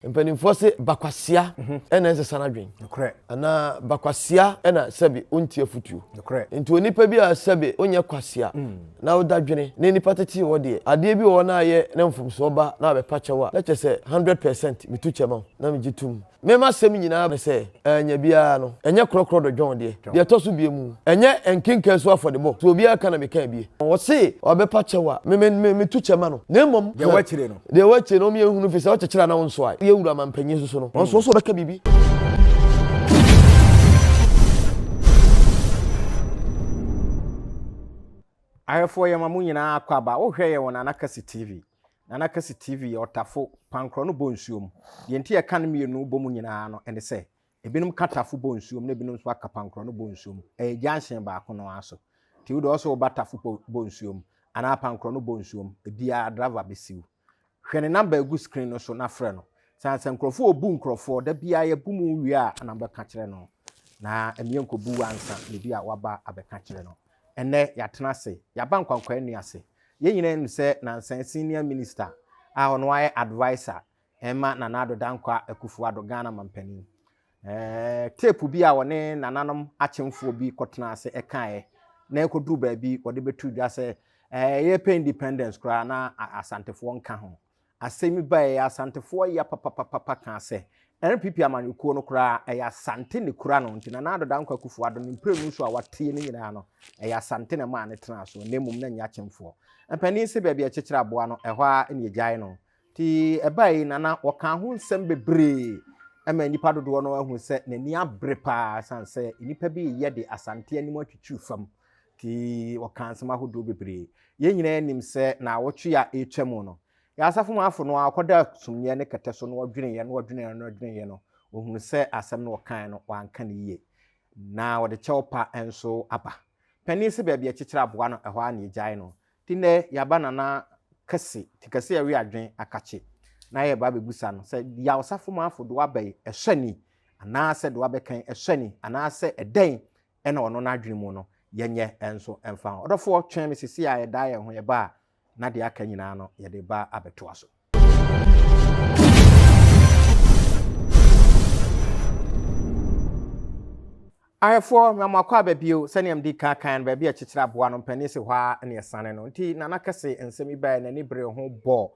Mpanimfoɔ se bakwasea na ɛnsesa n'adwene. Anaa bakwasea na sɛbe ɔntie afotuo. Nti onipa bi a sɛbe ɔnyɛ kwasea na woda dwene na nnipa tetee wɔ deɛ, adeɛ bi wɔ hɔ na ayɛ na mfomsoɔ ba na abɛpa kyɛw a, na kyerɛ sɛ 100% metu kyɛ ma wo na megye tom. Me m'asɛm nyinaa ne sɛ, annya biara no, ɛnyɛ korɔkorɔ dɔ dwɔn deɛ. Deɛ ɛtɔ so bio mu, ɛnyɛ nkenkan so afɔdebɔ. Sɛ obiara ka na meka bie. Ɔse ɔbɛpa kyɛw a, me me metu kyɛ ma no. Na mmom, Deɛ ɛwɔ akyire no. Deɛ ɛwɔ akyire no, ɔmo yɛnhunu firi sɛ ɔkyekyere a na wonsoae. Yɛn wura mampanyin nso so no, ɔno nso ɔse ɔbɛka biribi. Ahwɛfoɔ yɛma mo nyinaa akwaaba, wohwɛ yɛn wɔ Nana Kasi TV. Nana Kasi TV yɛ ɔtafo pankorɔ no bɔ nsuo mu. Deɛ nti yɛka no mmienu bɔ mu nyinaa no ne sɛ, ebinom ka tafo bɔ nsuo mu na ebinom nso aka pankorɔ no bɔ nsuo mu. Ɛyɛ junction baako no ara so. Nti wode ɔsɛ woba tafo bɔ nsuo mu anaa pankorɔ no bɔ nsuo mu, ebiara driver bɛsi wo. Hwɛ ne number egu screen no so na frɛ no. Sane sɛ nkurɔfoɔ ɔbu nkurɔfoɔ, da biara yɛbu mu wie a na bɛka kyerɛ no. Na ɛmeɛ nkɔbu wo ansa na ebi a waba abɛka kyerɛ no. Ɛnnɛ yɛatena ase, yɛaba Nkwankwaa Nnua ase. Yɛn nyinaa nim sɛ nansa yi senior minister a ɔno ayɛ adviser ma Nana Addo Dankwa Akufo Addo, Ghana mampanin. Ɛɛ tape bi a wɔne nananom akyemfoɔ bi kɔtena ase ɛkaeɛ na ɛkɔduru baabi wɔde bɛtu dwa sɛ ɛɛ yɛpɛ independence koraa na Asantefoɔ nka ho. Asɛm yi baeɛ Asantefoɔ ya papapapa kaa sɛ NPP amanyɔkuo no koraa ɛyɛ Asante na ɛkura no nti Nana Addo Dankwa Akufo Addo ne mprenu so a wateɛ no nyinaa no ɛyɛ Asante na ɛmaa no tenaa so na mmom na ɛnyɛ Akyemfoɔ. Mpanin se baabi a ɛkyekyere aboa no ɛhɔ ara na ɛgyae no. Nti ɛbae yi Nana wɔkaa ho nsɛm bebree ma nnipa dodoɔ no ahu sɛ n'ani abere paa ɛsiane sɛ nnipa bi reyɛ de Asante anim atwitwiri fam nti wɔkaa nsɛm ahodoɔ bebree. Yɛn nyinaa nim sɛ naawɔtwe a ɛretwa mu no Yɛn asafo mu afo no ara ɔkɔdaa sumyɛ ne kɛtɛ so na ɔdweneeɛ na ɔdweneeɛ na ɔdweneeɛ no, ɔhunuu sɛ asɛm no ɔkaeɛ no, wanka no yie. Na ɔde kyɛw pa nso aba. Panin se baabi a ɛkyekyere aboa no, ɛhɔ ara na yɛgyae no. Nti nnɛ yɛaba Nana Kɛse, ti kɛse a ɛwe adwene akakye, na yɛreba abɛbusa no sɛ, deɛ ɔsafo mu afo de wo aba yi, ɛsɔ ani? Anaasɛ deɛ wabɛka yi, ɛsɔ ani? Anaasɛ ɛdɛn na ɔno n'adwene mu no yɛnyɛ nso mfa ho? Ɔdɔfoɔ, twɛn me seesei a yɛdaa yɛn ho yɛba a, na deɛ aka nyinaa no yɛde ba abɛtoa so. Ahwɛfoɔ, mema mo akɔ aba bio, sɛdeɛ mede kan kan no, baabi a ɛkyekyere aboa no, mpanin se hɔ ara na ɛsane no. Nti Nana Kɛse nsɛm yi baeɛ, n'ani beree ho bɔɔ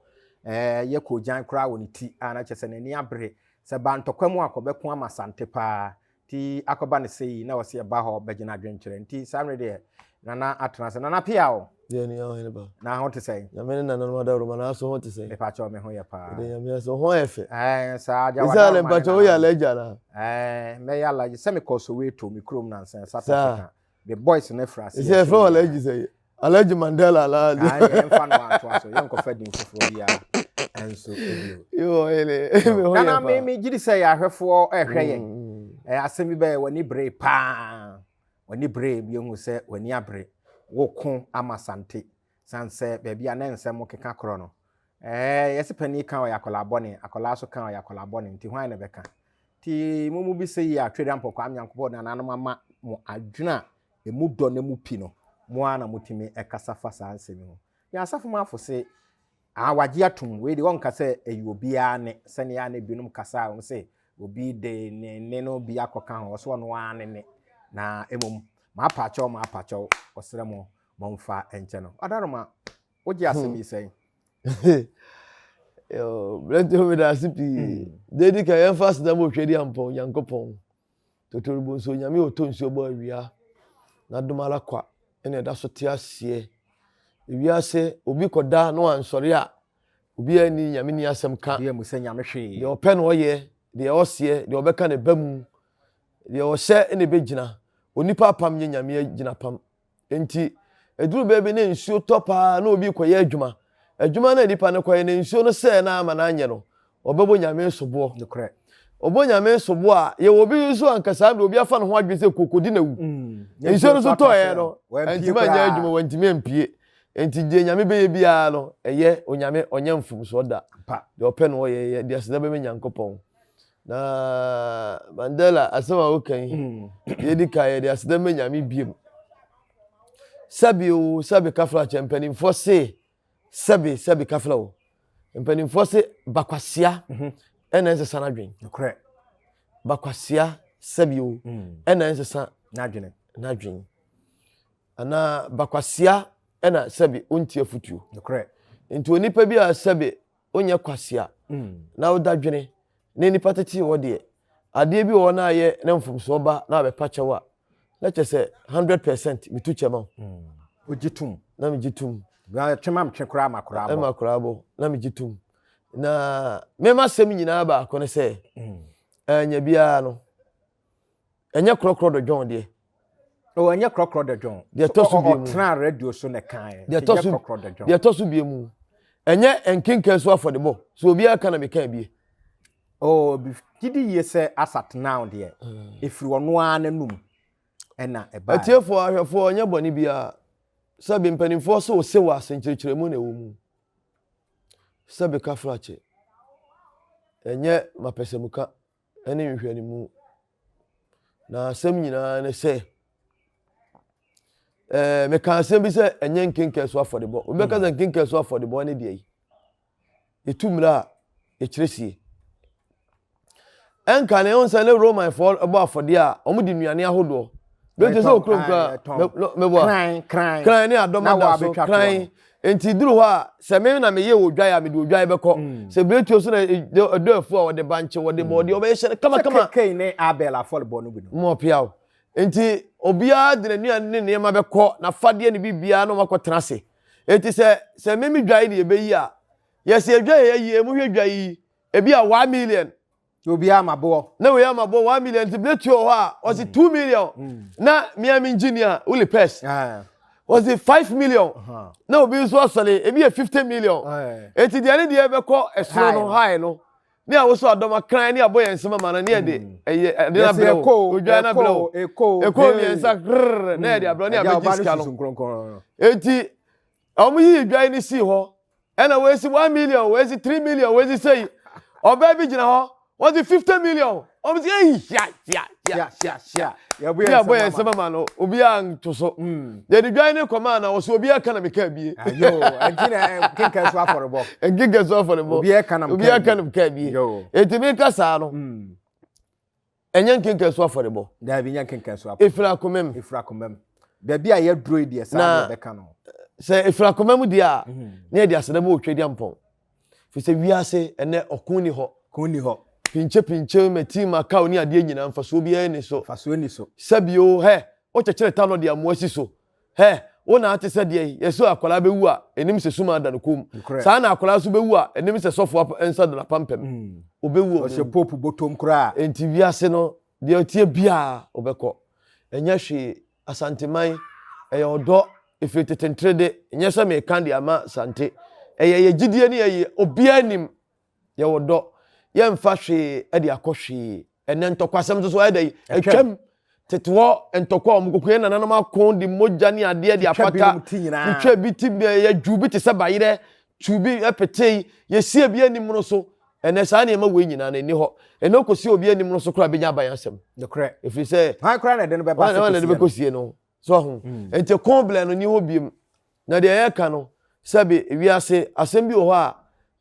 ɛɛ yɛ koogyan koraa wɔ ne ti, a na kyerɛ sɛ n'ani abere. Sɛ ɛbaa ntɔkwa mu a, kɔbɛko ama Asante paa. Nti akɔba no sei na ɔse ɛba hɔ bɛgye no adwenkyerɛ. Nti saa mmerɛ deɛ Nana atena ase. Nana pia o. Deɛ nua ɔhene ba. Na ho te sɛn? Nyame ne nananom adaworoma na aso ho te sɛn? Mepakyɛw me ho yɛ paa. Yɛda Nyame ase wo ho ayɛ fɛ. Ɛɛ saa agya wadaworoma ne nananom. Mpakyɛw woyɛ alagye anaa? Ɛɛ mɛyɛ alagye sɛ mekɔ Soweto me kurom nansa South Africa. The boys no afiri aseɛ. Ɛsɛ yɛfrɛ wo alagye sɛ Alhaji Mandela la. Ah, yɛmfa no antoa so yɛnkɔfa din foforɔ biara nso bio. Yo, ɛne, me ho Nana yɛ me paa. me gye di sɛ yɛ ahwɛfoɔ ɛhwɛ yɛn. Ɛyɛ asɛm bi bɛyɛ w'ani bere paa. W'ani bere bi ehu sɛ w'ani abere. Woko ama Sante. San sɛ baabi a na nsɛm keka korɔ no. Ɛɛ yɛse panin ka ɔyɛ akwadaa bɔne, akwadaa so ka ɔyɛ akwadaa bɔne nti hwan na ɛbɛka? Nti mo mu bi sɛ yi a Twedeampɔ Kwame Nyankopɔn nananom ama mo adwene a emu dɔ na emu pi no, mo ara na motumi kasa fa saa nsɛm yi ho. Yɛn asafo mu afo se, Ah, wagye atom. Wei deɛ ɔnka sɛ ɛyɛ obiara nne, sɛnea a na ebinom kasa a wɔn se obi de ne nne no bi akɔka ho, ɔso ɔno ara ne nne. Na mmom, maapakyɛw, maapakyɛw, ɔsrɛ mo, momfa nkyɛ no. Ɔdaroma, wogye asɛm yi sɛn? Yo, Brɛnti meda ase pii. Deɛ edi kan, yɛmfa aseda ma Otwedeampɔn, Nyankopɔn. Totorobɔ nso, Onyame a ɔtɔ nsuo bɔ awia, n'adom ara kwa na ɛda so te aseɛ. Ewiase, obi kɔda na wansɔre a, obiara nni Nyame ni asɛm ka. Obiara mmu sɛ Nyame hwee. Deɛ ɔpɛ na ɔyɛ, deɛ ɔseɛ, deɛ ɔbɛka na ɛba mu, deɛ ɔhyɛ na ɛbɛgyina. Onipa apam nyɛ Nyame agyinapam. Enti, ɛduru baabi na nsuo tɔ paa na obi rekɔyɛ adwuma. Adwuma no a nipa no kɔyɛ no, nsuo no sɛɛ na ama no anyɛ no, ɔbɛbɔ Nyame soboɔ. Nokorɛ. Ɔbɔ Nyame soboɔ a, yɛwɔ obi nso a anka saa mmerɛ obi afa ne ho adwene sɛ kɔkɔdi na wu. Mm. Nsuo no so tɔeɛ no, antumi anyɛ adwuma, wantumi ampue. Enti deɛ Nyame bɛyɛ biara no, ɛyɛ Onyame, ɔnyɛ mfomsoɔ da. Deɛ ɔpɛ na ɔyɛ, yɛ deɛ aseda bɛma Nyankopɔn. Na Mandela asɛm a woka yi, mm. yɛdi ka yɛde aseda ma Nyame biem. Sɛbi o, sɛbi kafra kyɛ mpanimfoɔ se, sɛbi sɛbi kafra o. Mpanimfoɔ se bakwasea mhm. ɛna ɛnsesa n'adwene. Nokorɛ. Bakwasea sɛbi o ɛna ɛnsesa n'adwene. N'adwene. Anaa bakwasea ɛna sɛbi ɔntie afutuo. Nokorɛ. Nti onipa bi a sɛbi onyɛ kwasea na woda dwene na nipa tete wɔ deɛ adeɛ bi wɔ hɔ na ayɛ na mfomsoɔ ba na abɛpa kyɛw a na kyɛ sɛ 100% metu kyɛ ma wo. Wogye tom. Na megye tom. Na twe ma metwe koraa ma koraa bɔ. Ma koraa bɔ na megye tom. Na mema asɛm nyinaa baako ne sɛ ɛnyɛ biara no ɛnyɛ korɔkorɔ dɔ dwɔn deɛ. O ɛnyɛ korɔkorɔ dɔ dwɔn. Deɛ ɛtɔ so bie mu. Ɔtena radio so na ɛkaeɛ. Deɛ ɛtɔ so deɛ ɛtɔ so bie mu ɛnyɛ nkenkan so afɔdebɔ so obiara ka na meka bie. Oh, gye di yie sɛ asat now deɛ ɛfiri ɔno ara n'anum ɛna ɛbaeɛ. Atiefoɔ ahwɛfoɔ ɔnyɛ bɔne biara sɛbe mpanimfoɔ sɛ ɔse wɔ ase nkyerɛkyerɛmu na ɛwɔ mu sɛbe kafrakye ɛnyɛ mapɛsɛmuka ɛne nhwɛanimu na asɛm nyinaa ne sɛ ɛɛ meka asɛm bi sɛ ɛnyɛ nkenkan so afɔrebɔ obi bɛka sɛ nkenkan so afɔrebɔ ne deɛ yi yɛtu mmerɛ a yɛkyerɛ sie ɛnka ne ɛho sɛ ne romanfoɔ bɔ afɔdeɛ a wɔn de nnuane ahodoɔ bɛtɛ sɛ okurom kura mɛboa kran ne adɔm da so kran nti duru hɔ a sɛ me na meyɛ odwae a mede odwae bɛkɔ mm. sɛ biretuo so na ɛdɔ afu a wɔde bankye wɔde mm. bɔɔdeɛ wɔbɛyɛ hyɛ no kamakama kei ne abel afɔrebɔ no bi no mɔ piaw nti obiara de n'anuane ne nneɛma bɛkɔ n'afadeɛ ne biribiara na wɔakɔtena ase Enti sɛ sɛ me me dwae ne yɛbɛyi a, yɛsɛ yɛdwa yɛ yie, mohwɛ dwa yi, ebi a 1 million. Obiara ma boɔ. Na wei ama boɔ 1 million nti bere tuo wɔ hɔ a ɔsi 2 million na mea me engineer wuli pɛs ɔsi 5 million na obi nso asɔre ebi yɛ 50 million eti deɛ ne deɛ bɛkɔ ɛsoro no high no ne a wosɔ adɔm akran ne abɔ yɛn nsɛm ama no ne yɛde ɛyɛ ɛde na brɛ wo odwan na brɛ wo eko mmiɛnsa grrr na yɛde abrɛ ne abɛgye sika no eti wɔn yiyi dwan no sii hɔ ɛna wɔasi 1 million, wɔasi 3 million, wɔasi sɛyi. Ɔbaa bi gyina hɔ, wɔsi 50 million, wɔn si eyi hyia hyia hyia hyia hyia ne abɔ yɛn nsɛm ama no, obiara nto so. Yɛde dwan no kɔmaa na wɔsi obiara ka na meka bie. Ayo, ɛnti na nkenka so afɔrebɔ. Nkenka so afɔrebɔ. Obiara ka na obiara ka na meka bie. Eti mi ka saa no. Ɛnyɛ nkenkan so afɔrebɔ. Daabi, nyɛ nkenkan so afɔrebɔ. Efiri akoma mu. Efiri akoma mu. Baabi a yɛduro yi deɛ saa na yɛbɛka no. Sɛ efiri akoma mu deɛ a, mhm. na yɛde aseda mu otwa di ampɔn. Fi sɛ wiase ɛnɛ ɔko ni hɔ. Ko ni hɔ. Pinkye pinkye mɛti makaw ne adeɛ nyinaa mfasoɔ biara ni so. Mfasoɔ ni so. Sɛbio hɛ wokyekyere ta no de amoa si so. Hɛ, wo na ate sɛ deɛ yɛsɛ akwadaa bɛwu a, ɛnim sɛ suma da no kɔn mu. Saa na akwadaa nso bɛwu a, ɛnim sɛ sɔfo nsa da n'apampam. Mm. Ɔbɛwu ɔbɛwu. Ɔhyɛ pope bɔtɔm koraa. Enti wiase no, deɛ ɔteɛ biara ɔbɛkɔ. Ɛnyɛ hwee, Asanteman, ɛyɛ ɔdɔ, ɛfiri tete nterede, ɛnyɛ sɛ meka de ama Sante. Ɛyɛ yɛ gyidie ne yɛyɛ, obiara nim. Yɛwɔ dɔ. Yɛmfa hwee de akɔ hwee. Ɛnɛ ntɔkwasɛm nso so ayɛ dɛ atwam. Tete hɔ ntɔkwa a wɔkɔko yɛn nananom ako de mogya ne adeɛ de apata. Twitwa bi ti yɛdwu bi te sɛ bayerɛ, tu bi petee, yɛsie bi anim no so. Ɛnɛ saa nneɛma wei nyinaa no ɛnni hɔ. Ɛnɛ wokɔsie obi anim no so koraa bɛnya aban asɛm. Nokorɛ. Ɛfiri sɛ hwan koraa na ɛde no bɛba sɛ kɔsie no? Bɛkɔsie no. So ho. Mm. Nti kɔn blɛ no ni hɔ biem. Na deɛ yɛka no, sɛbe wiase asɛm bi wɔ hɔ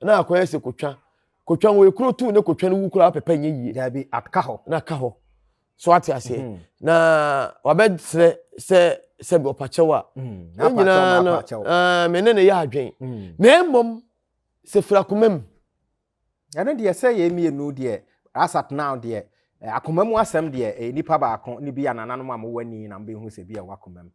a na akɔyɛ sɛ kotwa. Kotwa wɔ ekuro tu ne kotwa no wu koraa pɛpɛ nyɛ yie. Dabi, aka hɔ. Na aka hɔ. So ate aseɛ. Mm. Na wabɛsrɛ sɛ sɛbe ɔpakyɛw a. Mm. Ne nyinaa no, uh, me ne ne yɛ adwen. Mm. Na mmom, sɛ firi akoma mu. Ɛno deɛ sɛ yɛn mmienu deɛ as at now deɛ eh, akoma mu asɛm deɛ ɛyɛ nipa baako ne bi a nananom a mowɔ ani na mobɛhu sɛ bi a ɛwɔ akoma mu.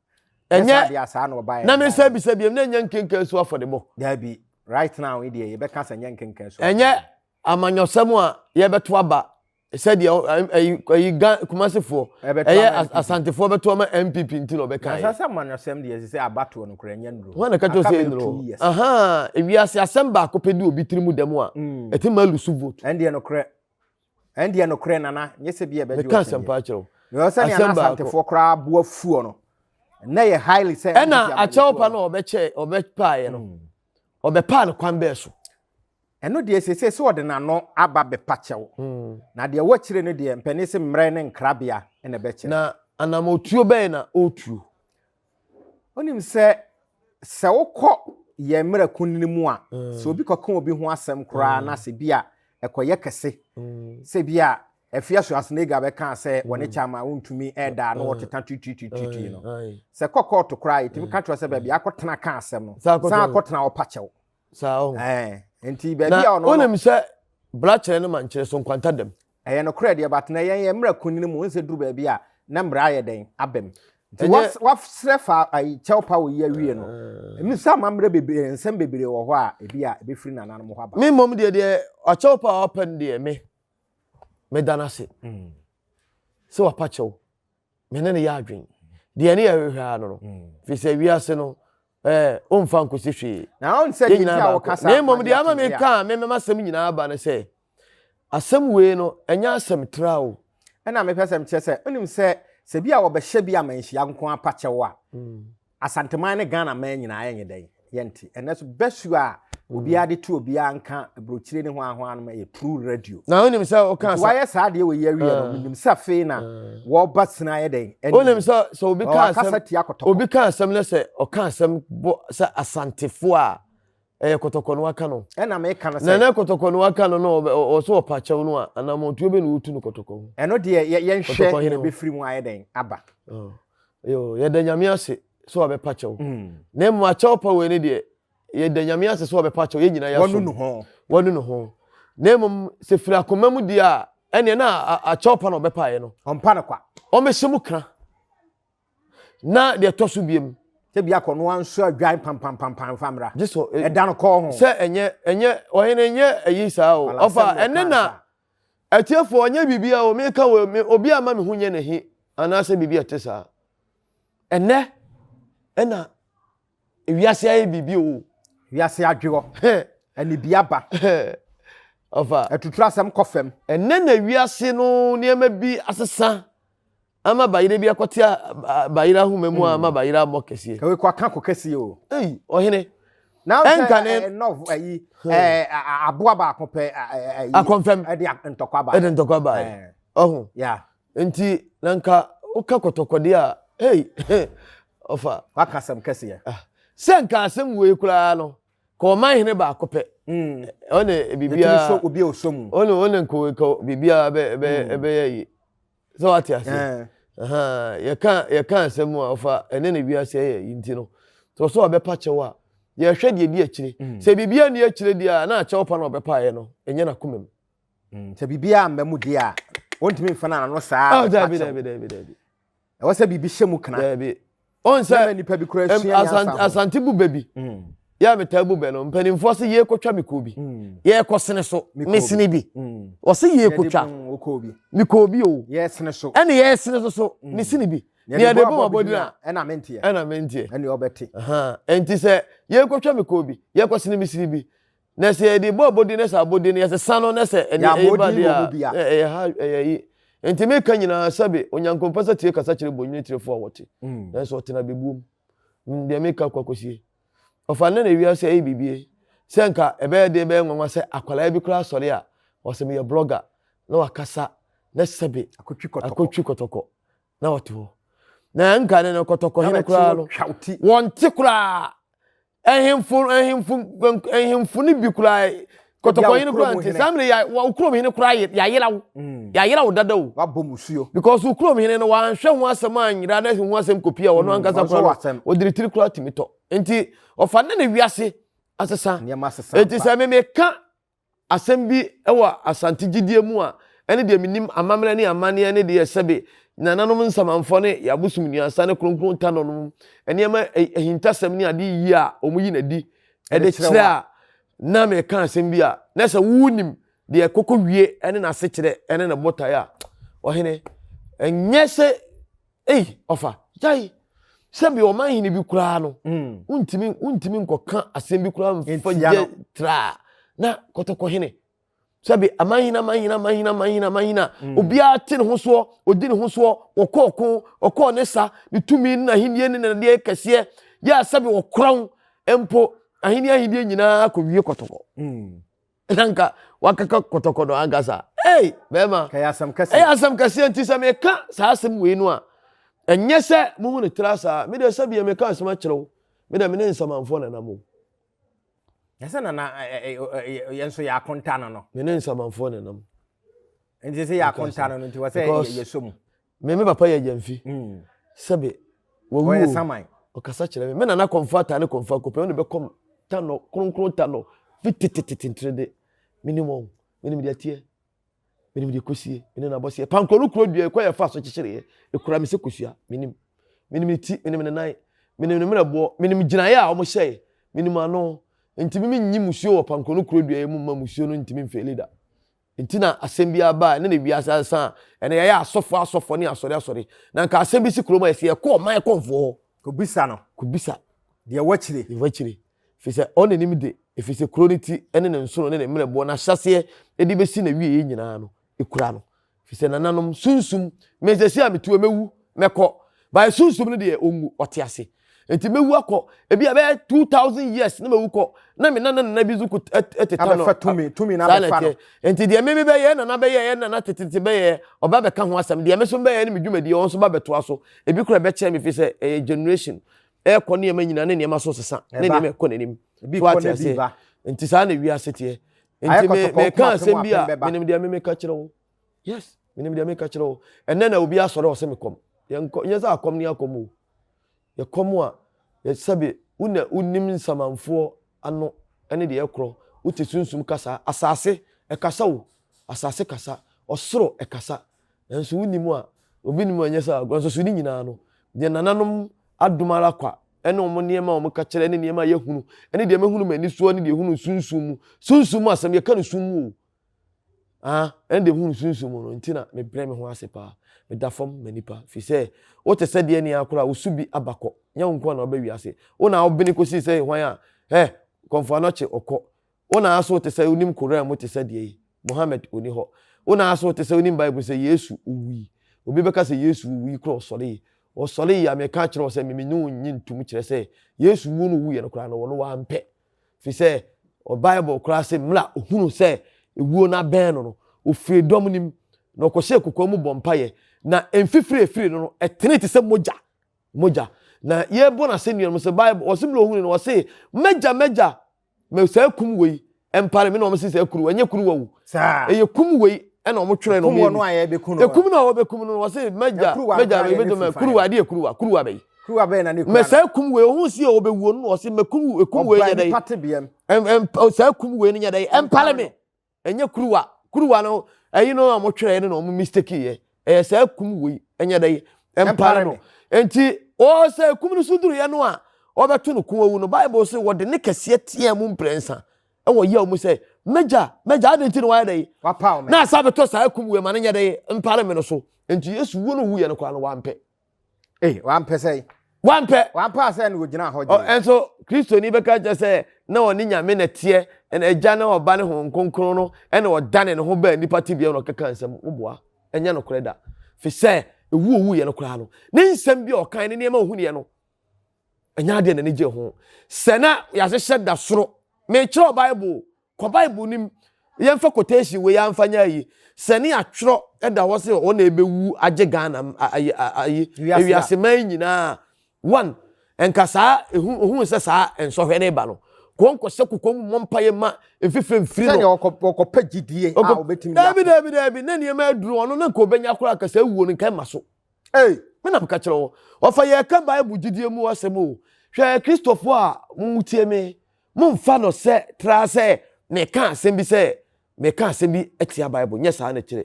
Ɛnyɛ deɛ saa na ɔbaeɛ. Na me nsa bisa biam na ɛnyɛ nkenkan so afɔdebɔ. Daabi, right now yi deɛ yɛbɛka sɛ ɛnyɛ nkenkan so. Ɛnyɛ amanyɔsɛm a yɛbɛto aba sɛdeɛ ɛyi ɛyi gan kumasefoɔ ɛyɛ asantefoɔ bɛto ama NPP nti na ɔbɛka yɛ. Sɛ amanyɔsɛm deɛ ɛsɛ sɛ abatoɔ no koraa ɛnyɛ nnuro. Wɔn na kɛtɛ sɛ nnuro. Ahan ewiase asɛm baako pɛ di obi tiri mu dɛm a mm. ɛti ma lusu vote. Ɛndeɛ nokorɛ ɛndeɛ nokorɛ nana nyɛ sɛ bi a ɛbɛgye Meka asɛm paa kyerɛ wo. Sɛdeɛ na asantefoɔ koraa boa fuo no na yɛ highly sɛ. Ɛna akyɛw pa no ɔbɛkyɛ ɔbɛpaeɛ no mm. ɔbɛpaa no kwan bɛɛ so. Ɛno deɛ seesei sɛ ɔde n'ano aba bɛpa kyɛw. Na deɛ ɛwɔ akyire no deɛ, mpanin se mmerɛ ne nkrabea na ɛbɛkyerɛ. Na anammɔtuo bɛn na ɔretuo? Wonim sɛ, sɛ wokɔ yɛn mmerɛ kunini mu a, sɛ obi kɔka obi ho asɛm koraa na sɛ bi a ɛkɔyɛ kɛse. Sɛ bi a Afia Schwarzenegger bɛkaa sɛ wɔne Chairman wontumi ɛda na wɔteta tututututu no. Sɛ kɔ kɔɔto koraa yɛtumi ka kyerɛ sɛ baabi akɔtena ka asɛm no. San akɔtena ɔpa kyɛw. Saa ɔho. Ɛɛ nti baabi a ɔno. Wonim sɛ brakyerɛ no ma nkyerɛ so nkwanta dam. Ɛyɛ nokorɛ deɛ but na yɛn yɛn mmra kunini mu nsɛ duru baabi a na mmra ayɛ dɛn aba mu. Nti wasrɛ fa ayi kyɛw pa wɔ yi awie no. Ɛmu sɛ amammerɛ bebree nsɛm bebree wɔ hɔ a ebi a ebɛfiri nananom hɔ aba. Me mmom deɛ deɛ ɔkyɛw pa a ɔpɛ no deɛ me meda no ase sɛ wapa kyɛw me ne no yɛ adwen deɛ ne yɛhwehwɛ ara no no mm. firi sɛ wiase no ɛɛ ɔmfa nkosi hwee na ɔn sɛ deɛ nti a wɔka saa na mmom deɛ ama me ka a memema asɛm nyinaa aba no sɛ asɛm wei no ɛnyɛ asɛm tra o ɛna mepɛ sɛ mekyerɛ sɛ wonim sɛ sɛ bi a wɔbɛhyɛ bi a manhyia nko apakyɛw a mm. Asanteman ne Ghana man nyinaa yɛnyɛ dɛn? Yɛnte. Ɛnɛ so bɛsu a obiara de to obiara nka aburokyire ne hwan hwan nom ɛyɛ true radio. Na wonim sɛ woka sa. Wayɛ saa deɛ wɔ yi awie no, menim sɛ afei na wɔba sini ayɛ dɛn? Wonim sɛ sɛ obi ka asɛm obi ka asɛm na sɛ ɔka asɛm bɔ sɛ Asantefoɔ a ɛyɛ kɔtɔkɔ no waka no. Ɛna meka no sɛ. Na na kɔtɔkɔ no waka no no ɔsɛ ɔpa kyɛw no a anammɔntuo bɛ na wotu no kɔtɔkɔ ho. Ɛno deɛ yɛnhwɛ na ɛbɛfiri mu ayɛ dɛn aba. Yo, yɛda Nyame ase sɛ wabɛpa kyɛw. Mm. Na mmom akyɛw pa wei ne deɛ, yɛda Nyame ase sɛ wabɛpa kyɛw, yɛn nyinaa yɛasom. Wanu ne ho. Wanu ne ho. Na mmom sɛ firi akoma mu deɛ a, ɛneɛ na akyɛw pa na ɔbɛpaeɛ no. Ɔmpa no kwa. Ɔmmɛhyɛ mu kra. Na deɛ ɛtɔ so biem. Sɛ bi akɔ no anso adwan pampampampan fa mmra. Gye so. Eh, Ɛda no kɔɔ ho. Sɛ ɛnyɛ, ɛnyɛ, ɔhene nyɛ ayi saa o. Ɔfa, ɛne na Atiefoɔ, ɛnyɛ biribiara o, meka wɔ me, obi ama me ho nyɛ n'ahi anaasɛ biribi a ɛte saa. Ɛnɛ ɛna wiase ayɛ biribi o. Wiase adwe hɔ. Anibi aba. Ɔfa. Atuturu asɛm kɔ fam. Ɛnɛ na wiase no nneɛma bi asesa. Ama bayerɛ bi akɔte bayerɛ ahoma mu a ama bayerɛ abɔ kɛseɛ. Kawai kɔ aka kɔ kɛseɛ o. Ei ɔhene. Na ɔsɛ ne nɔf ayi ɛɛ aboa baako pɛ ayi. Akɔnfɛm. Ɛde ntɔkwa ba. Ɛde ntɔkwa ba. Ɔho. Ya. Nti na nka woka kɔtɔkɔdeɛ a hey ɔfa. Waka asɛm kɛseɛ. Sɛ nka asɛm wei koraa no ka ɔman hene baako pɛ. Ɔne biribiara. Obi a ɔsɔ mu. Ɔne ɔne nka biribiara bɛ bɛ ɛbɛyɛ yi. Sɛ wate aseɛ? Yɛka yɛka asɛm a ɔfa ɛne ne wiase ɛyɛ yi nti no, sɛ ɔsɛ ɔbɛpa kyɛw a, yɛhwɛ deɛ di akyire. Mm. Sɛ biribi ani akyire deɛ a, na akyɛw pa na ɔbɛpaeɛ no, ɛnyɛ n'akoma mu. Mm, sɛ biribi amma mu deɛ a, wɔntumi mfa no ano saa. Oh, dabi, dabi, dabi, dabi. Ɛwɔ sɛ biribi hyɛ mu kena. Dabi. Ɔn sɛ nipa bi kura sua nyansa ho. Asante bu bɛ bi. Mm. Yɛ a metaa bu bɛ no, mpanimfoɔ sɛ yɛrekɔtwa me koo bi. Mm. Yɛrekɔ sene so, me sene bi. Mm. Wɔse yɛrekɔtwa. Me koo bi o. Yɛsene so. Ɛne yɛsene so so, me sene bi. Ne yɛde bɔ mabɔdin a. Ɛna menteɛ. Ɛna menteɛ. Ɛne ɔbɛte. Ɛnti sɛ yɛrekɔtwa me koo bi, yɛrekɔ sene me sene bi. Na sɛ yɛde bɔ abɔdin na sɛ abɔdin no yɛsesa no na sɛ ɛne ɛyɛ ba deɛ a ɛyɛ ha ɛyɛ yi. Nti meka nyinaa sɛbe Onyankopɔn sɛ tie kasa kyerɛ bonyini tirefo a wɔte. Nanso ɔtena bebuom. Deɛ meka kɔ akɔsie. Ɔfa nnɛ na ewiase ɛyɛ bibie. Sɛ nka ɛbɛyɛ den bɛyɛ nwanwa sɛ akwadaa bi koraa sɔre a ɔsɛ meyɛ blogger na wakasa na sɛbe akɔtwi kɔtɔkɔ na ɔte hɔ. Na nka ne no kɔtɔkɔ hene koraa no wɔnte koraa Ahemfo ahemfo ahemfo no bi koraa kɔtɔkɔ hene koraa nti saa mmerɛ yɛ wo kurom hene koraa yɛayera wo mm. yɛayera wo dada o wabɔ musuo because wo kurom hene no wanhwɛ ho asɛm anyera na ho asɛm kɔpie a ɔno mm, ankasa koraa no ɔde ne tiri koraa tumi tɔ nti ɔfa ne ne wiase asesa nti sɛ memeka asɛm bi wɔ Asante gyidie mu a, ɛne deɛ menim amammerɛ ne amanneɛ ne deɛ sɛbe nananom nsamanfoɔ ne yɛn abosom nnuasa ne kronkron tanɔ nom nneɛma ahintasɛm ne ade yie a wɔyi no adi de kyerɛ a, na meka asɛm bi a, na sɛ wonim deɛ kɔkɔ wie ne n'asekyerɛ ne ne botaeɛ a, ɔhene, ɛnyɛ sɛ Ei, ɔfa, gyae. Sɛbi ɔman hene bi koraa no, mm. wontumi wontumi nkɔka asɛm bi koraa mfa gye traa na kɔtɔkɔ hene. Sɛbi aman hene aman hene aman hene aman hene aman hene a mm. obiara te ne ho soɔ, odi ne ho soɔ, ɔkɔ ɔko, ɔkɔɔ ne sa, ne tumi ne n'ahennie ne n'adeɛ kɛseɛ, yɛ a sɛbi ɔkorɔn mpo ahenni ahenni nyinaa kɔwie kɔtɔkɔ. Mm. na nka wakaka kɔtɔkɔ no ankasa ei bɛrima ɛyɛ asɛm kɛseɛ ɛyɛ asɛm kɛseɛ nti sɛ meka saa asɛm wei no a ɛnyɛ sɛ mohu ne tra saa me deɛ sɛ bia meka asɛm akyerɛ wo me deɛ me ne nsamanfoɔ na nam o ɛsɛ nana yɛn nso yɛ akonta no no me ne nsamanfoɔ na nam. Nti sɛ yɛ akonta no no nti wɔ sɛ yɛsɔ mu. Me me papa yɛ gyamfi. Sɛbe wawu o. Ɔkasa kyerɛ me. Me nana kɔmfo ataa ne kɔmfo akopɛ ɔne bɛkɔm tanɔ kronkron tanɔ fi tetetete ntirede. Menim wɔn. Menim deɛ teɛ. Menim deɛ kɔsie. Menim n'abɔseɛ. Pankɔ no kuro dua ɛkɔ yɛ fa so kyekyereɛ. Ekura me sɛ kosua. Menim. Menim ne ti. Menim ne nan. Menim ne mmerɛboɔ. Menim gyinaeɛ a wɔhyɛe. Menim ano. Nti me menyi musuo wɔ pankɔ no kuro dua yi mu mma musuo no ntumi mfeeli da. Nti na asɛm biara ba a, ɛne na wiase asesa a, ɛnɛ yɛayɛ asɔfoɔ asɔfoɔ ne asɔre asɔre. Na nka asɛm bi si kurom a, yɛsɛ yɛkɔ ɔman kɔmfoɔ hɔ. Kɔbisa no. Kɔbisa. Deɛ ɛwɔ akyire. Deɛ ɛwɔ akyire. Ɛfiri sɛ ɔno na nim de, ɛfiri sɛ kuro no ti ne ne nsono ne ne mmerɛboɔ, n'ahyɛaseɛ de bɛsi n'awieeɛ nyinaa no, ɛkura no. Ɛfiri sɛ nananom, sunsum, me sɛsi a metu mɛwu, mɛkɔ. By sunsum no deɛ ɔnwu, ɔte ase. Nti mɛwu akɔ, ebi a bɛyɛ 2000 years na mɛwu kɔ, na me nana nana bi nso kɔ teta no. Abɛfa tumi, tumi na abɛfa no. Nti deɛ me bɛyɛ, nana bɛyɛ, nana tetete bɛyɛ, ɔba bɛka ho asɛm. Deɛ me nso bɛyɛ ne me dwumadie, ɔno nso ba bɛtoa so. Ebi kora bɛkyɛn me fi sɛ ɛyɛ generation. Ɛkɔ nneɛma nyinaa ne nneɛma so sesa, ne nneɛma ɛkɔ n'anim. So ate aseɛ. Nti saa na wiase teɛ. Nti me meka asɛm bi a menim deɛ me meka kyerɛ wo. Yes, menim deɛ meka kyerɛ wo. Ɛnɛ na obi asɔre ɔsɛ me kɔm. Yɛnkɔ nyɛ sɛ akɔm ne akɔm o. Yɛkɔm a yɛsɛbe wo na wonim nsamanfoɔ ano ne deɛ ɛkorɔ. Wote sunsum kasa. Asase ɛkasa o. Asase kasa. Ɔsoro ɛkasa. Nanso wonim a obi nim a ɛnyɛ sɛ agorɔ. Nso so ne nyinaa no deɛ nananom adom ara kwa ɛne wɔn nneɛma a wɔka kyerɛ ne nneɛma a yɛhunu ɛne deɛ mɛhunu m'ani soɔ ne deɛ hunu sunsum mu. Sunsum mu asɛm yɛka no sum mu o. Ah, ɛne deɛ hunu sunsum mu no nti na mebrɛ me ho ase paa. Meda fam ma nipa firi sɛ wote sɛ deɛ nea koraa wosu bi aba kɔ. Nyɛ wo nko na wobɛ wiase. Wo na wobene kɔsii sɛ hwan a ɛ kɔmfo anɔkye ɔkɔ. Wo na aso te sɛ wonim Koran mu te sɛ deɛ yi, Mohammed ɔni hɔ. Wo na aso te sɛ wonim Bible sɛ Yesu owui. Obi bɛka sɛ Yesu owui koraa ɔsɔree. Ɔsɔree a meka akyerɛ wo sɛ me me ne wo nnye ntom kyerɛ sɛ Yesu wuo no owuiɛ no koraa no ɔno wampɛ. Firi sɛ Bible koraa se mmerɛ a ɔhunu sɛ ewuo no abɛn no no, ɔfirii dɔm no mu na ɔkɔhyɛɛ kokoa mu bɔ mpaeɛ. Na mfifire a ɛfirii no no, ɛtenee te sɛ mogya. Mogya. Na yɛrebɔ no asɛnnua no mu sɛ Bible, ɔse mmerɛ ɔhunu no, ɔse, M'agya, m'agya, mɛ saa kum wei mpare me na wɔn sɛ saa kuruwa ɛnyɛ kuruwa o ɛyɛ kum wei ɛna wɔn twerɛ no wɔn yɛ ekum na wɔbɛkum no wɔsi mɛgya mɛgya mɛgya mɛ kuruwa adeɛ kuruwa kuruwa bɛyi kuruwa bɛyi na ne kura mɛ saa kum wei ohun si yɛ ɔbɛwuo no wɔsi mɛ kum ekum wei nyɛ dɛ ɛm saa kum wei no nyɛ dɛ ɛmpare me. Ɛnyɛ kuruwa. Kuruwa no, ɛyi no a wɔtwerɛeɛ no na wɔn mistake yɛ. Ɛyɛ saa kum wei, ɛnyɛ dɛ, ɛmpare no. Nti, wɔ sɛ kum no so duruiɛ no a, wɔbɛto no ko awu no, Bible se wɔde ne kɛseɛ teaa mu mprɛnsa ɛwɔ yaw mu sɛ, M'agya, m'agya, adɛn nti na wayɛ dɛ? Na asa bɛtɔ saa kum wei ma no nyɛ dɛ, mpare me no so. Nti Yesu wuo no wuiɛ no koraa no, wampɛ. Ee, wampɛ sɛ. Wampɛ. Wampɛ asɛ na ogyina hɔ gye. Ɛnso Kristoni bɛka kyerɛ sɛ na ɔne Nyame na teɛ, ɛna Agya ne Ɔba ne Honhom Kronkron no ɛna ɔdane ne ho baa nnipa tebea na ɔkeka nsɛm. Woboa? Ɛnyɛ nokorɛ da. Fi sɛ ewu owuiɛ no koraa no, ne nsɛm bi a ɔkae ne nneɛma a ohunuiɛ no, ɛnyɛ adeɛ n'ani gye ho. Sɛ na yɛahyehyɛ da soro, mekyerɛw Bible Kɔ Bible no mu, yɛmfa quotation wei ara mfa nyɛ ayi. Sɛ ne atwerɛ da hɔ sɛ wɔn na ɛbɛwu agye Ghana ayi ayi ewiase man nyinaa. One, nka saa ehu ohun sɛ saa nsɔhwɛ ne ba no. Kɔn kɔhyɛ kokɔ mu mmɔ mpaeɛ ma mfifire mfiri no. Sɛdeɛ ɔkɔpɛ gyidie a ɔbɛtumi Dabi dabi dabi na nneɛma aduru ɔno na nka ɔbɛnya koraa kasa awuo no nka ɛma so. Ei! Me na meka kyerɛ wo. Ɔfa yɛka Bible gyidie mu asɛm o. Hwɛ Kristofoɔ a motie me Momfa no sɛ tra sɛ meka asɛm bi sɛ meka asɛm bi atia Bible. Nyɛ saa na ɛkyerɛ.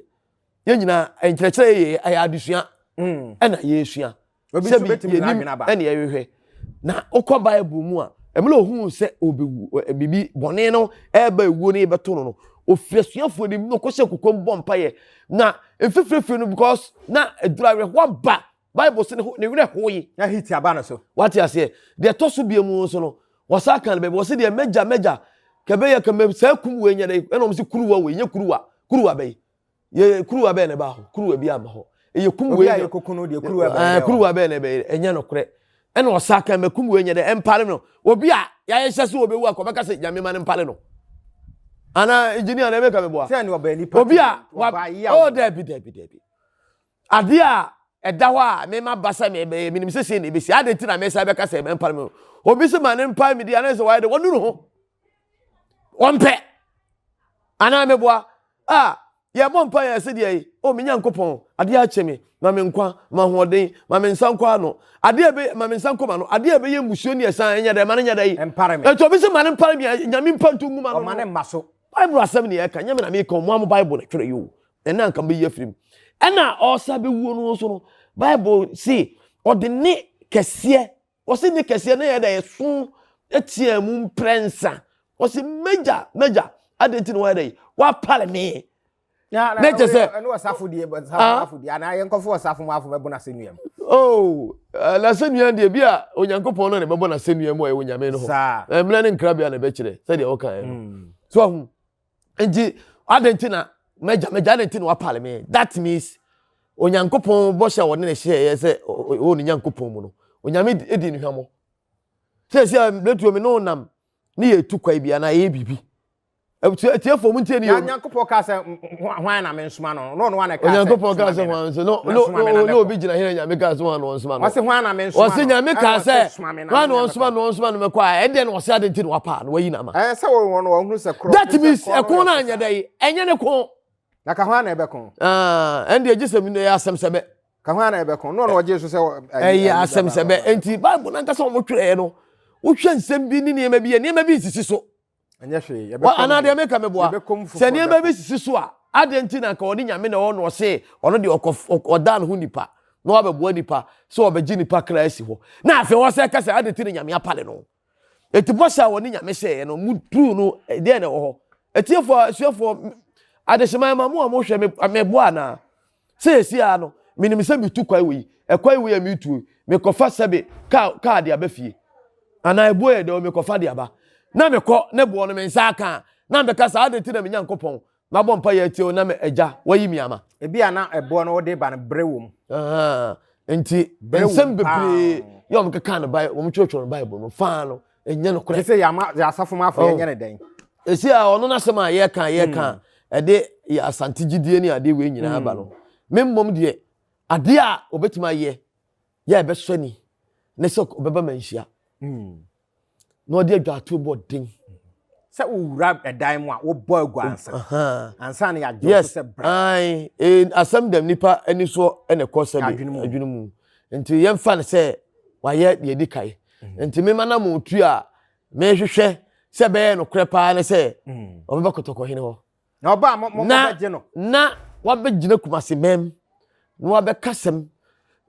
Yɛn nyinaa nkyerɛkyerɛ yɛ ɛyɛ adesua mm. ɛna yɛresua. Sɛbi yɛnim ɛna yɛhwehwɛ. Na wokɔ Bible mu a, ɛmɛ ohun sɛ obewu biribi bɔne no ɛreba ewuo no yɛbɛto no no. Ofiri asuafoɔ no mu na ɔkɔhyɛ kokoam bɔ mpaeɛ. Na mfifirifiri no because na aduru awerɛhoɔ aba Bible sɛ ne werɛ hoe. Na hit aba no so. Wate aseɛ? Deɛ ɛtɔ so bie mu nso no, wɔsa ka no baabi, wɔse deɛ mɛgya mɛgya, kɛbɛyɛ kɛmɛ saa kum wei nyɛ dɛ, ɛna wɔn se kuruwa wei, nyɛ kuruwa, kuruwa bɛyi. Yɛ kuruwa bɛyɛ na ɛbaa hɔ, kuruwa bi ama hɔ. Ɛyɛ kum wei. Obi a yɛkoko no deɛ kuruwa bɛyɛ. Ɛɛ kuruwa bɛyɛ na ɛbɛyɛ, ɛnyɛ nokorɛ. Ɛna ɔsa ka mɛ kum wei nyɛ dɛ, ɛmpare no. Obi a yɛayɛ hyɛ sɛ ɔbɛwu akɔ, bɛka sɛ nyame ma no mpare no. Ana engineer na ɛbɛka meboa. Sɛ ne ɔbaa nipa. Obi a wa, oh dɛbi dɛbi dɛbi. Adeɛ a ɛda hɔ a mema ba sɛ mebɛyɛ, menim sɛ sei na ɛbɛsi. Adɛn nti na mesan bɛka sɛ mɛmpare me ho? Obi sɛ ma ne mpae me di anaa sɛ wayɛ dɛ, wɔnu ne ho. Wɔmpɛ. Anaa meboa. A, Yɛbɔ mpa yɛ sɛ deɛ yi, o me Nyankopɔn, adeɛ akyɛ me, ma me nkwa, ma ahoɔden, ma me nsa nkɔ ano, adeɛ ɛbɛ, ma me nsa nkɔ ma no, adeɛ ɛbɛyɛ mmusuo ne ɛsan ɛnyɛ dɛ, ma no nyɛ dɛ yi. Ɛmpare me. Ɛnti obi sɛ ma no mpare me a, Nyame mpa nto ngu ma no. Ɔma ne mma so. Bible asɛm ne yɛka, nyɛ me na meka o, mo a mo Bible na twerɛ yi o. Ɛnna anka mobɛyi afiri mu. Ɛnna ɔresa bɛwuo no nso no, Bible se ɔde ne kɛseɛ, ɔse ne kɛseɛ na yɛ dɛ ɛso teaa mu mprɛnsa. Ɔse m'agya, m'agya, adɛn nti na wɔyɛ dɛ wapare me? Na kyɛ sɛ ɛne ɔsafo deɛ ɔsafo deɛ anaa yɛnkɔfo ɔsafo mu afo bɛbɔ n'asɛnnua mu. Oh, n'asɛnnua deɛ bi a Onyankopɔn no na ɛbɛbɔ n'asɛnnua mu a ɛwɔ Nyame no hɔ. Mmerɛ ne nkrabea na ɛbɛkyerɛ sɛdeɛ ɔkaeɛ no. Hmm. So ahu. Nti adɛn nti na m'agya m'agya adɛn nti na wapale me? That means Onyankopɔn bɔhyɛ a ɔne ne hyɛeɛ sɛ ɔwɔ ne Nyankopɔn mu no, Onyame di ne hwammɔ. Sɛsi a mmerɛtuo me ne wo nam ne yɛtu kwae bi anaa yɛyɛ biribi. Atiefo mu ntie ne yɛ. Onyankopɔn kaa sɛ hwan na mensoma no no ɔno ana kaa sɛ Onyankopɔn kaa sɛ hwan nso no no no obi gyina hene Nyame kaa sɛ hwan na ɔnsoma no. Ɔse hwan na mensoma no. Ɔse Nyame kaa sɛ hwan na ɔnsoma no ɔnsoma no mɛkɔ a ɛdeɛ na ɔse ade nti na wapa no wayi no ama. Ɛɛ sɛ wɔn wɔn hunu sɛ korɔ. That means ɛko no anyɛ dɛ yi ɛnyɛ ne ko. Na ka hwan na ɛbɛko. Ɛnde agye sɛ ɛyɛ asɛm sɛ bɛ. Ka hwan na ɛbɛko no ɔno ɔgye so sɛ. Ɛyɛ asɛm sɛ bɛ nti Bible nankasa wɔn twerɛɛ no wohwɛ nsɛm bi ne nneɛma bi yɛ nneɛma bi nsisi so. Ɛnyɛ hwee. Yɛbɛkɔ anaa deɛ meka meboa. Sɛ nneɛma bi sisi so a, adɛn nti na nka ɔne Nyame na ɛwɔ na ɔse ɔno deɛ ɔkɔ ɔdaa ne ho nipa na wabɛboa nipa sɛ ɔbɛgye nipa kra asi hɔ. Na afei ɔsɛ ka sɛ adɛn nti na Nyame apale no. Eti bɔhyɛ a ɔne Nyame hyɛeɛ no mu duru no deɛ na ɛwɔ hɔ. Atiefoɔ asuafoɔ adehyeman ma mo a mohwɛ me meboa anaa? Seesei ara no, menim sɛ metu kwan wei, ɛkwan wei a metu yi, mekɔfa sɛbe kaa kaa de aba fie. Anaa ɛboɔ yɛ dɛ mekɔfa de aba. Na mekɔ ne boɔ no me nsa aka a, na mebɛka sɛ adɛn nti na me Nyankopɔn mabɔ mpa yɛ atie wo na me agya wayi me ama. Ebi a na ɛboɔ no wode ba no bere wom. Nti nsɛm bebree yɛ wɔn keka no Bible, wɔn kyerɛkyerɛ no Bible no faa no ɛnyɛ nokorɛ. Sɛ yɛama yɛ asafo mu afo yɛnyɛ ne dɛn. Esi a ɔno n'asɛm a yɛka yɛka hmm. ɛde yɛ asante gyidie ne adeɛ wei nyinaa ba no. Hmm. Me mmom deɛ adeɛ a obetumi ayɛ yɛ a ɛbɛsɔ ni ne sɛ ɔbɛba ma nhyia hmm. na ɔde adwatoɔ bɔ den. Sɛ wowura ɛdan mu a wobɔ agu ansa. Ansa na yɛagye so sɛ bra. Yes, e, asɛm dɛm nipa ani soɔ na ɛkɔ sɛ adwene mu. Nti yɛmfa no sɛ wayɛ deɛ ɛdi kae. Mm. Nti mema na mo tu a mehwehwɛ sɛ bɛyɛ nokorɛ paa ne sɛ mm. ɔbɛba kɔtɔkɔhene hɔ. Na ɔba a mo mo bɛgye no. Na wabɛgyina Kumasi mɛm na wabɛka asɛm.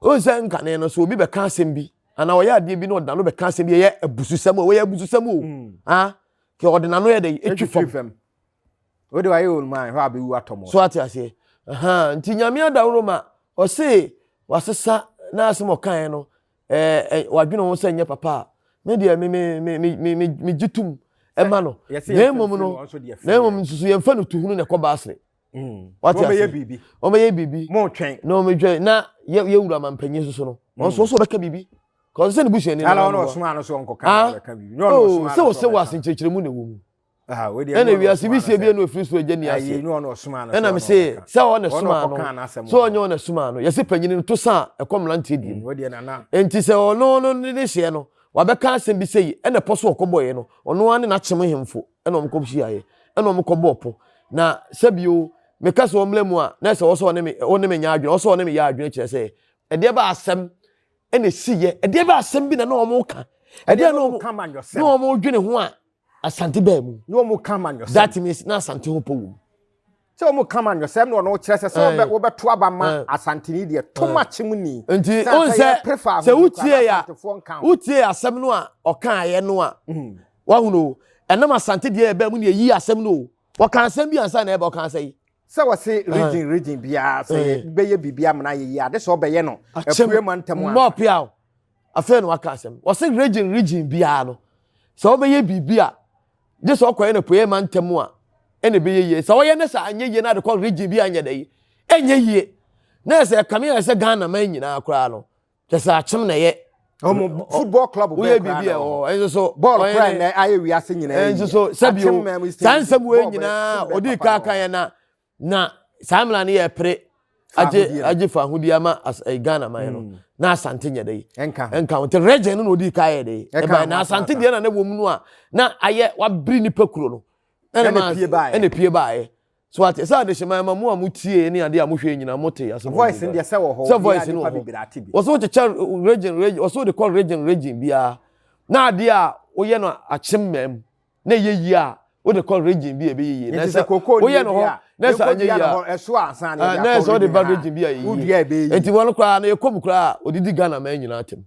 Wohu sɛ nkane no so obi bɛka asɛm bi anaa ɔyɛ adeɛ bi na ɔde n'ano bɛka asɛm bi ɛyɛ abususɛm o, ɛyɛ abususɛm o. Mm. Ah, kɛ ɔde n'ano yɛ dɛ etwi fam. Wode wayɛ oluma hɔ abɛwu atɔ mo. So ate aseɛ. Nti Nyame adaworo ma ɔse wasesa n'asɛm ɔkaeɛ no ɛɛ wadwene ho sɛ nyɛ papa a me deɛ me me me me me me me gye tum ɛma no na mmom no na mmom nso so yɛmfa no tuhunu na ɛkɔ baasere mm. wate ase biribi wɔbɛyɛ biribi na wɔbɛtwɛn na yɛ yɛ wura mampanyin soso no wɔn nso wɔsɔ bɛka biribi kɔn sɛ ne busuani na ɔno ah? oh, sɛ wɔsɛ wɔ ase nkyerɛkyerɛ mu na ɛwɔ mu Ah, ɛna wiase bi sie bi ɛna ofiri soro agya ni ase ɛna mi se sɛ ɔna soma no sɛ ɔnyɛ ɔna soma no yɛsi panyin no to sa ɛkɔ mmeranteɛ die mu mm, nti sɛ ɔno no ne ne hyɛ no wabɛka asɛm bi sɛ yi ɛna ɛpɔ so ɔkɔbɔ yɛ no ɔno ara ne n'akyem hemfo ɛna wɔn kɔ hyia yɛ ɛna wɔn kɔ bɔ ɔpo na sɛbi o meka sɛ ɔmlɛ mu a na ɛsɛ ɔsɛ ɔne me ɔne me nya adwene ɔsɛ ɔne me yɛ adwene kyerɛ sɛ ɛdeɛ ba asɛm ɛna esi yɛ ɛdeɛ ba asɛm bi na na wɔn ka ɛdeɛ na wɔn dwene ho a Asante baa mu. Na wɔn ka amanyɔsɛm. That means na Asante ho pɔ wom. Sɛ wɔn ka amanyɔsɛm na ɔno kyerɛ sɛ sɛ wɔbɛto aba ma Asanteni deɛ to ma kyem ni. Nti on sɛ sɛ wotie ya wotie asɛm no a ɔkaeɛ no a mm. wahunu ɛnam Asante deɛ ɛbaa mu na ɛyi asɛm no o wɔka asɛm bi ansa na ɛba ɔka asɛ yi. Sɛ wɔse region region biara sɛ bɛyɛ biribi amena yɛ yie ade sɛ ɔbɛyɛ no apue ma ntam a. Mmɔpia Afei na waka asɛm. Wɔse region region biara no, sɛ wobɛyɛ biribi a, gye sɛ ɔkɔyɛ no apueɛ mantam a, ɛna ɛbɛyɛ yie. Sɛ wɔyɛ no sɛ anyɛ yie na ade kɔ region bi a anyɛ dɛ yi, ɛnyɛ yie. Na ɛsɛ ɛkame ayɛ sɛ Ghana man nyinaa koraa no, kyɛ sɛ akyem na ɛyɛ. Ɔmo football club bɛɛ koraa na ɛwɔ. Ɛnso so bɔɔl koraa na ayɛ wiase nyinaa yie. Ɛnso so sɛbi o, saa nsɛm wei nyinaa ɔdi kaa kan yɛ na Na saa mmara no yɛ pere agye agye fa ahodi ama eh, Ghana man no mm. na Asante nyɛ dɛ nka ho nti region no na odi ka yɛ dɛ ɛba na Asante deɛ na na wɔ mu no a na ayɛ wabere nipa kuro no ɛna pie baeɛ ɛna pie baeɛ. So ate sɛ adehyeman ma mo a motie ne adeɛ a mohwɛ nyinaa mote asɛm. Voice no deɛ sɛ wɔ hɔ. Sɛ voice no wɔ hɔ. Wɔsɛ wokyekyɛ region region wɔsɛ wode kɔ region region biara na adeɛ a woyɛ no akyem mam na ɛyɛ yie a wode kɔ region bi a ɛbɛyɛ yie. Na sɛ woyɛ no hɔ na sɛ anyɛ yie a na sɛ wode ba region bi a ɛyɛ yie. Nti wɔn koraa no yɛkɔ mu koraa a wɔdidi Ghana man nyinaa atɛm.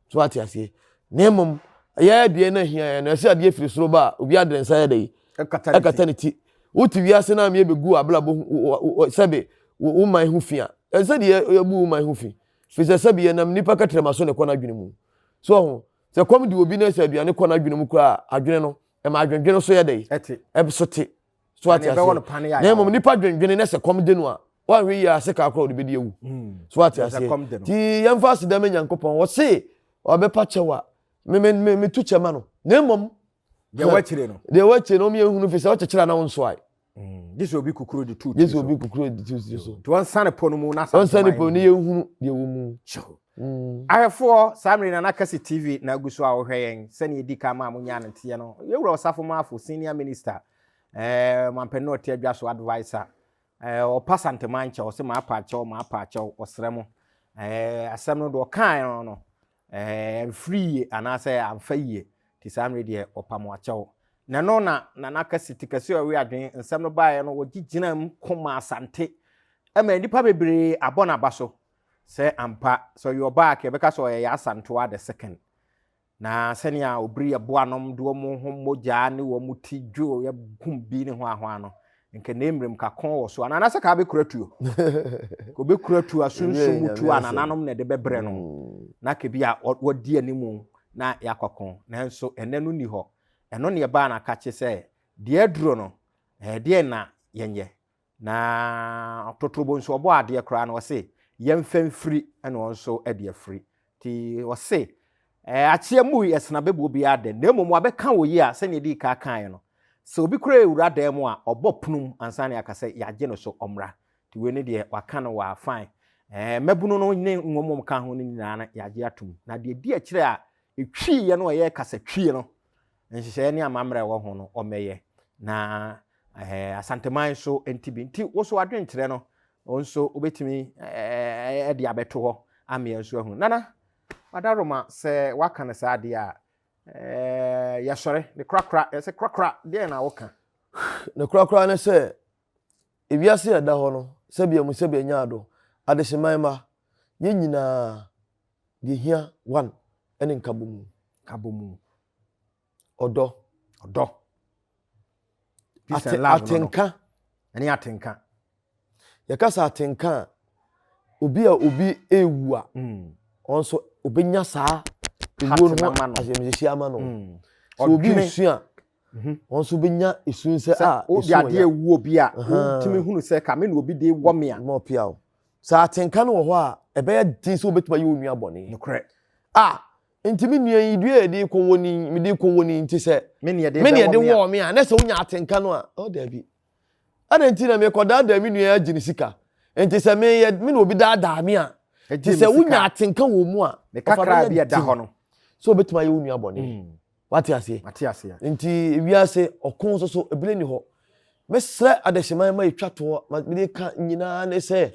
So ate aseɛ. Na mmom yɛ deɛ na hia yɛn no ɛsɛ adeɛ firi soro ba a obi ade ne nsa yɛ dɛ yi ɛkata ne ti. Wote wiase no a meɛ bɛgu abrabɔ sɛbe wo man ho fi a ɛsɛ deɛ yɛbu wo man ho fi. Firi sɛ sɛbe yɛnam nnipa kɛtrɛma so na ɛkɔ n'adwene mu. So ɔho sɛ kɔm de obi na sɛ aduane kɔ n'adwene mu koraa adwene no ɛma adwendwene so yɛ dɛ ɛso te. So ate aseɛ. Na mmom nipa dwendwene na sɛ kɔm de no a wanhwɛ yie a sika koraa ɔde bɛdi awu. Hmm. So ate aseɛ. Nti yɛmfa aseda ma Nyankopɔn. Wɔse ɔbɛpa kyɛw a me me me metu kyɛ ma no. Na mmom deɛ wakyire no. Deɛ wakyire no ɔmo yɛnhunu fi sɛ ɔkyekyere a na wonsoae. Hmm. Gye sɛ obi kukuru de tu tiri so. Gye sɛ obi kukuru de tu tiri so. Nti wɔnsane po no mu na Wɔnsane po no yɛnhunu deɛ wɔ mu. Hmm. Ahwɛfoɔ, saa mmere Nana Kɛse TV na agu so a wɔhwɛ yɛn sɛnea ɛdi kan maa mo nyaa no nteɛ no. Yɛwura Ɔsafo Maafo, Senior Minister, eh, Mampanin ɔte adwa so adviser, eh, ɔpa Santeman kyɛw, ɔse maapa akyɛw, maapa akyɛw, ɔsrɛ mo. Eh, asɛm no deɛ ɔkae no no, eh, amfiri yie anaasɛ amfa yie, nti saa mmere deɛ ɔpa mo akyɛw. Na ɛno na Nana Kɛse, ti kɛse a ɔwe adwene, nsɛm no baeɛ no, wɔgye gyina mu ko maa Asante, ɛma nnipa bebree abɔ n'aba so sɛ ampa, sɛ ɔyɛ ɔbaa a, ka yɛbɛka sɛ ɔyɛ Yaa Asantewaa the second. Na sɛnea obiri ɛboanom de wɔn ho mogya ne wɔn ti dwo kum bi ne hwahwa no, nka ne mmerem ka kɔn wɔ so anaa anaasɛ ka abɛkura tuo. Ka obɛkura tuo asunsum mu tuo a nananom na ɛde bɛbrɛ no mm. na ka bi a wɔdi anim na yɛakɔko. Nanso ɛnɛ no nni hɔ. Ɛno ne ɛbaa no akakye sɛ deɛ aduro no, ɛdeɛn na yɛnyɛ? Na totorobɔ nso ɔbɔɔ adeɛ koraa no ɔse yɛmfa mfiri ɛna ɔno nso de afiri. Nti ɔse ɛɛ akyeɛ mu ɛsena bɛbuo biara dɛ na mmom wabɛka wɔ yi a sɛnea ɛdii ka kaeɛ no sɛ obi koraa ɛwura dan mu a ɔbɔ pono mu ansa na yɛaka sɛ yɛagye no so ɔmmra. Nti wei no deɛ waka no waa fine. Ɛɛ mmabunu no ne wɔn a wɔka ho no nyinaa no yɛagye atom. Na deɛ ɛdi akyire a ɛtwiiɛ no a ɛyɛ kasatwie no nhyehyɛeɛ ne amammerɛ a ɛwɔ ho no ɔmmɛyɛ na Ɛɛ Asanteman nso nti bi. Nti wo so adwenkyerɛ no, wo nso wobɛtumi ɛɛ de abɛto hɔ ama yɛn nso ahunu. Nana, Adaroma, sɛ woaka no saa deɛ a, ɛɛ yɛsɔre. Ne korakora, yɛsɛ korakora, deɛn na woka? Ne korakora ne sɛ, ewiase a ɛda hɔ no, sɛbea mu sɛbea nya ado, adehyeman mma, yɛn nyinaa, deɛ hia one ɛne nkabomu. Nkabomu. Ɔdɔ. Ɔdɔ. Peace and love atenka. Ɛne atenka. Yɛka sɛ atenka a, obi a obi ewu a, mm. ɔno nso obenya saa ewuo no ho asɛmsisi ama no. Mm. Sɛ obi nsu a, mhm. ɔno nso obenya esu nsɛ a esu wɔ ya. Obi ewu obi a, wotumi hunu sɛ kame na obi de wɔ me a. Ma ɔpia o. Sɛ atenka no wɔ hɔ a, ɛbɛyɛ den sɛ obetumi ayɛ onua bɔne. Nokorɛ. A Nti me nua yi dua a yɛde kɔ wɔ ni mede kɔ wɔ ni nti sɛ me ne yɛde wɔɔ me a na sɛ wonya atenka no a ɔ daabi adɛn nti na mekɔdaadaa me nua agye ne sika nti sɛ meyɛ me na obi daadaa me a nti sɛ wonya atenka wɔ mu a ɔfa bɛyɛ den sɛ obɛtumi ayɛ wo nua bɔne mm. wate aseɛ nti wiase ɔko nso so ebile ni hɔ mesrɛ adehyeman ma yɛtwa toɔ mede ka nyinaa ne sɛ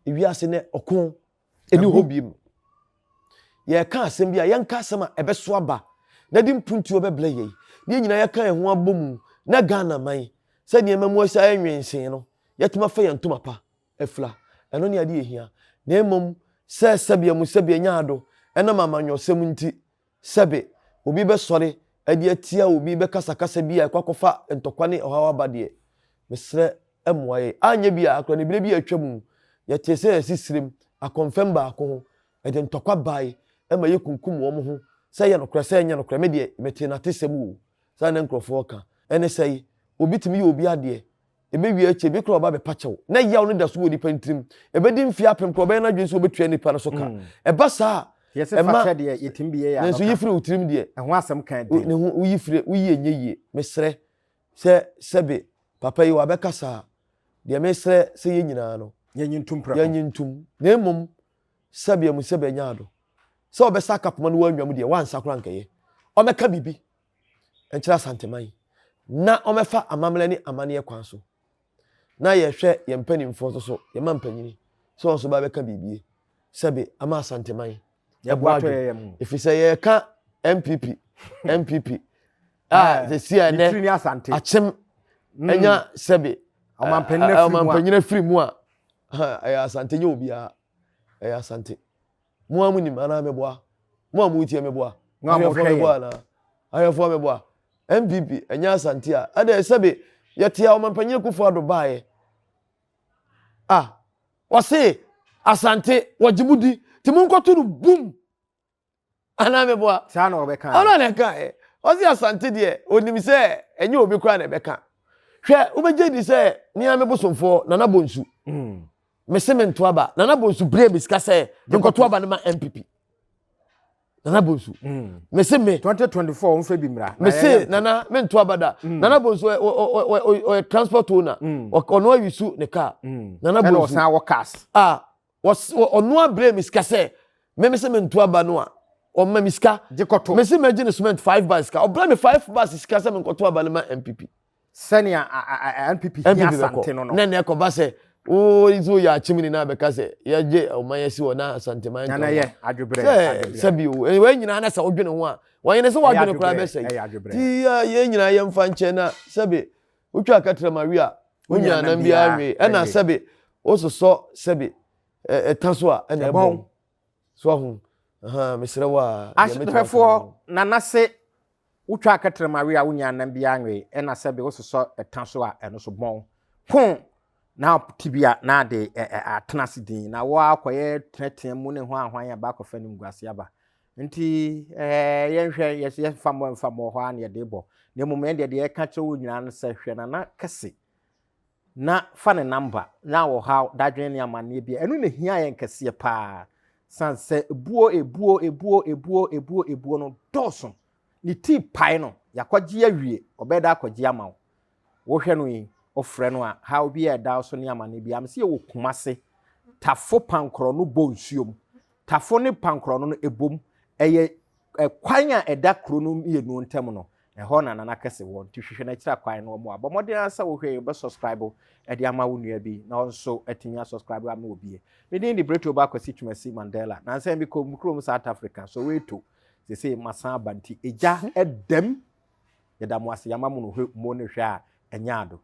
wiase nɛ ɔko ɛni hɔ biem. Yɛreka asɛm bi a, yɛnka asɛm a ɛbɛso aba na de mpuntuo bɛbrɛ yɛn. Na yɛn nyinaa yɛka yɛn ho abɔ mu na Ghana man, sɛ nneɛma mu asi ayɛ nwensee no, yɛatumi afa yɛn ntoma pa afira. Ɛno ne adeɛ ɛhia. Na mmom sɛ sɛbea mu sɛbea nya ado ɛnam amanyɔsɛm nti Sɛbe, obi bɛsɔre de atia obi bɛkasa kasa bi a ɛkɔ akɔfa ntɔkwa ne ɔhaw aba deɛ, mesrɛ mmoa yɛn. Anyɛ bi a, akora ne berɛ bi a atwa mu, yɛtee sɛ yɛasi sirem akɔmfɛm baako ho, ɛde ntɔkwa bae ma yɛkunkum wɔn ho, sɛ ɛyɛ nokorɛ sɛ ɛnyɛ nokorɛ, me deɛ metee n'atesɛm o, saa na nkurɔfoɔ ka. Ɛne sɛe, obi tumi yɛ obi adeɛ, Ebewie akyiri, ebi koraa ɔba abɛpa kyɛw, na yaw no da so wɔ nipa no tirim. Ebedi mfe apem koraa, ɔbɛyɛ n'adwene sɛ obetua nipa no so ka. Mm. Ɛba saa a, Yɛsɛ ɛma fakyɛ deɛ yɛtumi bi yɛ yɛ nanso yi firi wo tirim deɛ. Ɛho asɛm ka den. Ne ho woyi firi woyi ɛnyɛ yie. Mesrɛ sɛ sɛbe papa yi wabɛka saa deɛ mesrɛ sɛ yɛn nyinaa no yɛnyi ntum prɛko. Yɛnyi ntum. Na mmom sɛbe amu sɛbe anya ado. Sɛ ɔbɛsa akapoma no wanwa mu deɛ wansa koraa nkɛyɛ. Ɔmɛka biribi. nkyerɛ Asanteman na wɔmmɛfa amammerɛ ne amanneɛ kwan so. Na yɛhwɛ yɛn mpanimfoɔ nso so, yɛma mpanyini sɛ wɔn nso ba bɛka biribie sɛbe ama Asanteman ɛbɔ adwo. Ɛfiri sɛ yɛka NPP, NPP a sɛsi a ɛnɛ akyem ɛnya sɛbe ɔmampanyini afiri mu a ɛyɛ Asante nyɛ obiara ɛyɛ Asante. Mo a monim anaa meboa? Mo a motie meboa? Ahwɛfoɔ meboa anaa? Ahwɛfoɔ meboa? NPP ɛnyɛ Asante a ɛdɛ sɛbe yɛte a ɔmampanyin Akufo Addo baeɛ a wɔse Asante wɔgye mo di nti monkɔto no bum anaa meboa? Saa na ɔbɛka. Ɔno na ɛka ɛ. Ɔse Asante deɛ onim sɛ ɛnyɛ obi koraa na ɛbɛka. Hwɛ wobɛgye di sɛ nea me bosomfoɔ Nana Bonsu. Mm. Mese mento aba. Nana Bonsu brɛ me sika sɛ menkɔto aba no ma NPP. Nana Bonsu. Mm. Mese me. 2024 nfɛ bi mmra. Mese Nana mento aba da. Mm. Nana Bonsu ɔyɛ transport owner. Mm. Ɔno ayi ne car. Mm. Nana Bonsu. Ɛna ɔsan wɔ cars. Ah, ɔno abrɛ me sika sɛ me mese mento aba no a ɔma me sika. Mese mɛgye ne cement 5 bags sika. Ɔbrɛ me 5 bags sika sɛ menkɔto aba no ma NPP. Sɛnea NPP hia Asante no no. Na nea ɛkɔba sɛ wo nso woyɛ akyemni na abɛka sɛ yɛgye ɔman asi hɔ na Asanteman nka ho. Yɛ adwebrɛ. Sɛ sɛbi o wɔn nyinaa na sɛ wodwene ho a wɔn yɛn sɛ wɔadwene koraa bɛsɛe. Ti yɛn nyinaa yɛmfa nkyɛn na sɛbi wotwa akatrama wi a wonya nam biara nwe ɛna sɛbi wososɔ sɛbi ɛta so a ɛna ɛbɔn so ahu mesrɛ wo a. Ahwɛfoɔ nana se Wotwa kɛtrɛma we a wonnya nam biara nwe, ɛna sɛbe wososɔ ɛta so a ɛno so bɔn. Ko na te bi a na ade atena ase din na wo ara kɔyɛ teatea mu ne hwan hwan aba akɔfa animguase aba. Nti ɛɛ yɛnhwɛ yɛs yɛmfa mmɔ mfa mmɔ hɔ ara na yɛde bɔ. Na mmom yɛn deɛ deɛ yɛka kyerɛ wo nyinaa no sɛ hwɛ Nana kɛse na fa ne number na ɔhaw, dadwen ne amanneɛ bi a ɛno na ɛhia yɛn kɛseɛ paa sane sɛ ebuo ebuo ebuo ebuo ebuo ebuo no dɔɔso ne tii pae no yɛakɔgye awie ɔbɛyɛ dɛ akɔgye ama wo wohwɛ no yi wofrɛ no a haw bi a ɛda so ne amanneɛ bi am sɛ yɛwɔ Kumase Tafo Pankorɔ no bɔ nsuom Tafo ne Pankorɔ no no ɛbom ɛyɛ Ɛkwan a ɛda kuro no mmienu ntam no, ɛhɔ na Nana Kɛse wɔ, nti hwehwɛ no akyiri akwan na ɔmmoa. Bɔ mmɔden ara sɛ wohwɛ yi, wobɛ subscribe de ama wo nua bi na ɔnso atumi a subscribe ama obi. Me din de Bretoba Kwasi Twumasi Mandela. Nansa yi mekɔɔ me kurom South Africa, Soweto. Seesei masan aba nti egya dam. Yɛda mo ase, yɛama mo no hwɛ mo no hwɛ a ɛnyɛ ado.